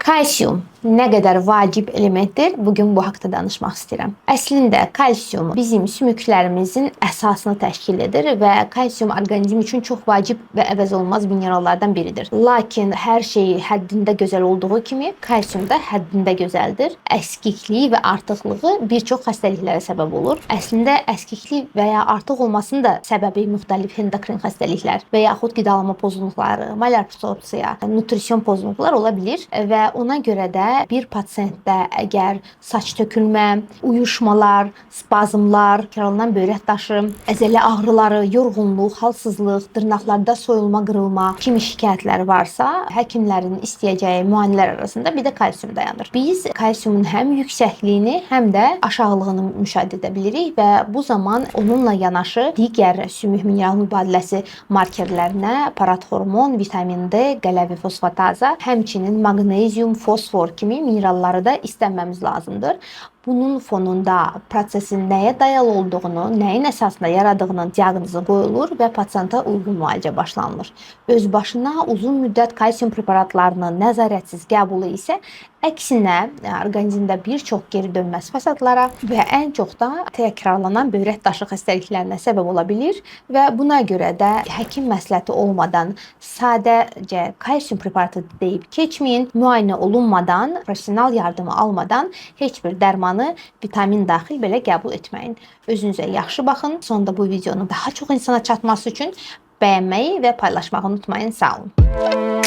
Kalsium nə qədər vacib elementdir? Bugün bu haqda danışmaq istəyirəm. Əslində kalsium bizim sümüklərimizin əsasını təşkil edir və kalsium orqanizm üçün çox vacib və əvəzolunmaz minerallardan biridir. Lakin hər şey həddində gözəl olduğu kimi kalsium da həddində gözəldir. Əskikliyi və artıqlığı bir çox xəstəliklərə səbəb olur. Əslində əskiklik və ya artıq olmasının da səbəbi müxtəlif endokrin xəstəliklər və yaxud qidalanma pozunluqları, malabsorpsiya, nutrision pozunluqlar ola bilər və ona görə də bir pasientdə əgər saç tökülmə, uyuşmalar, spazmlar, təkrarlanan böyrək daşı, əzələ ağrıları, yorğunluq, halsızlıq, dırnaqlarda soyulma, qırılma kimi şikayətlər varsa, həkimlərin istəyəcəyi müayinələr arasında bir də kalsium dayanır. Biz kalsiumun həm yüksəkliyini, həm də aşağılığını müşahidə edə bilirik və bu zaman onunla yanaşı digər sümük mineral mübadiləsi markerlərinə, parathormon, vitamin D, qələvi fosfataza, həmçinin maqnezium, fosfor kimi mineralları da istənməmiz lazımdır. Bunun fonunda prosesin nəyə dayalı olduğunu, nəyin əsasında yaradığının diaqnozu qoyulur və pasientə uyğun müalicə başlanılır. Öz başına uzun müddət kalsium preparatlarının nəzarətsiz qəbulu isə əksinə orqanizmdə bir çox geri dönməz fəsadlara və ən çox da təkrarlanan böyrək daşı xəstəliklərinə səbəb ola bilir və buna görə də həkim məsləhəti olmadan sadəcə kalsium preparatı deyib keçməyin, müayinə olunmadan, professional yardımı almadan heç bir dərmanı, vitamin daxil belə qəbul etməyin. Özünüzə yaxşı baxın. Sonda bu videonun daha çox insana çatması üçün bəyənməyi və paylaşmağı unutmayın. Sağ olun.